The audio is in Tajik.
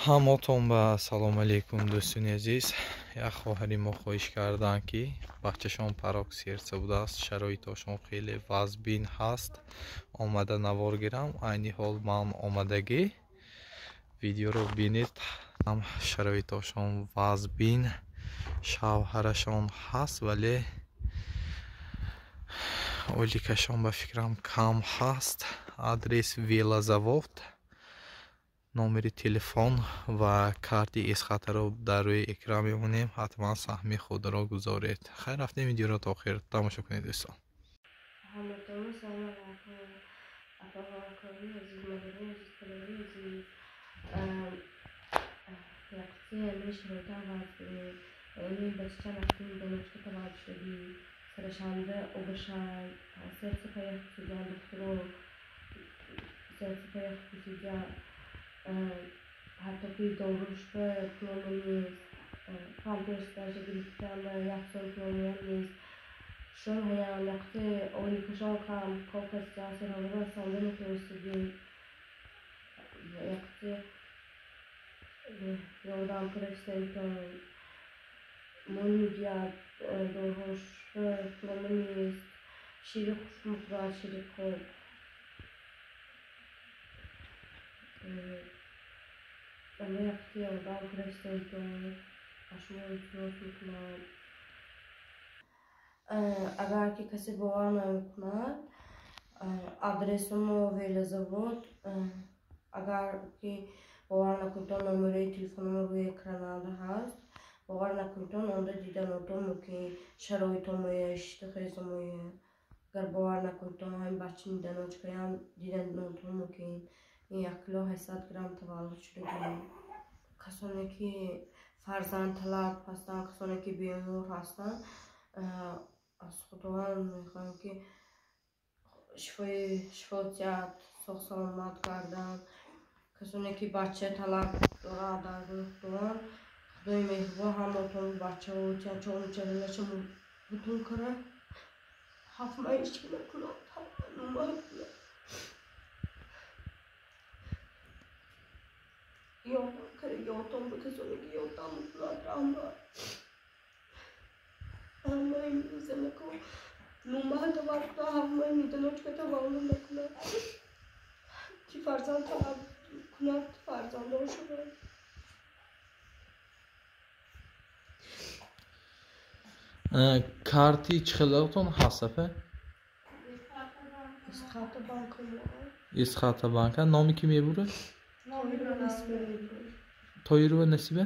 Ҳамотон ба салом алейкум, дӯстони азиз. Як хоҳари мо хоҳиш карданд, ки бачашон порок сердца будааст, шароитошон хеле вазбин ҳаст. Омада навор гирам. Айни ҳол ман омадагӣ. Видеоро бинед. Шароитошон вазбин, шавҳарашон ҳаст, вале ойликашон ба фикрам кам ҳаст. Адрес Велозавод, номери телефон ва карти эсхатаро дар рӯи экран мемонем. Ҳатман саҳми худро гузоред. Хайр, рафтем, видеоро то охир тамошо кунед, дӯстон. Ҳатто ки доруш пуломо нест, памперс даже гирифтам, як сол пуломоям нест. Шон ҳаям яқти ойликашон кам, кор кардиам, серҳолро расонда метавонистагӣ. Яқти ёрдам кардастентон, мон медиҳад, доруҳош пуломо нест, шири хушк мехӯрад, шири қоб. Яқти ёрдам кардастентон, аз шумо илтимос мекунам. Агар ки касе бовар намекунад, адресумо Велозавод. Агар ки бовар накунедон, номерои телефонмо рӯи экрананда ҳаст. Бовар накунедон, онда диданотон мумкин шароитомоя, иштихезомоя. Агар бовар накунедон, ҳамин бача ниданочкаям диданотон мумкин. Ин 1 кило 800 грамм таваллуд шудагӣ. Касоне ки фарзандталаб ҳастанд, касоне ки бемор ҳастанд, аз Худованд мехоҳем, ки шифо диҳад, соғ саломат гарданд. Касоне ки бача талаб дорад, дар рӯи Худованд, Худои меҳрубон ҳамотон бачаҳо чорчаринача бутун кунад. Ҳафт маҳ ҳеч накунад, нӯ маҳ кунад. Ёрдам кара, ёрдам ба касоне ки ёрдам мекунад, раҳмат. Ҳамаи занако нӯ маҳ таваллуд кунад, ҳафт маҳ ниданочка таваллуд накунад. Ки фарзанд талаб кунад, фарзанддор шавад. Карти чӣ хелатон ҳаст, апа? Исхата банка. Исхата банка. Номи ки мебурад? Тоирова Насиба?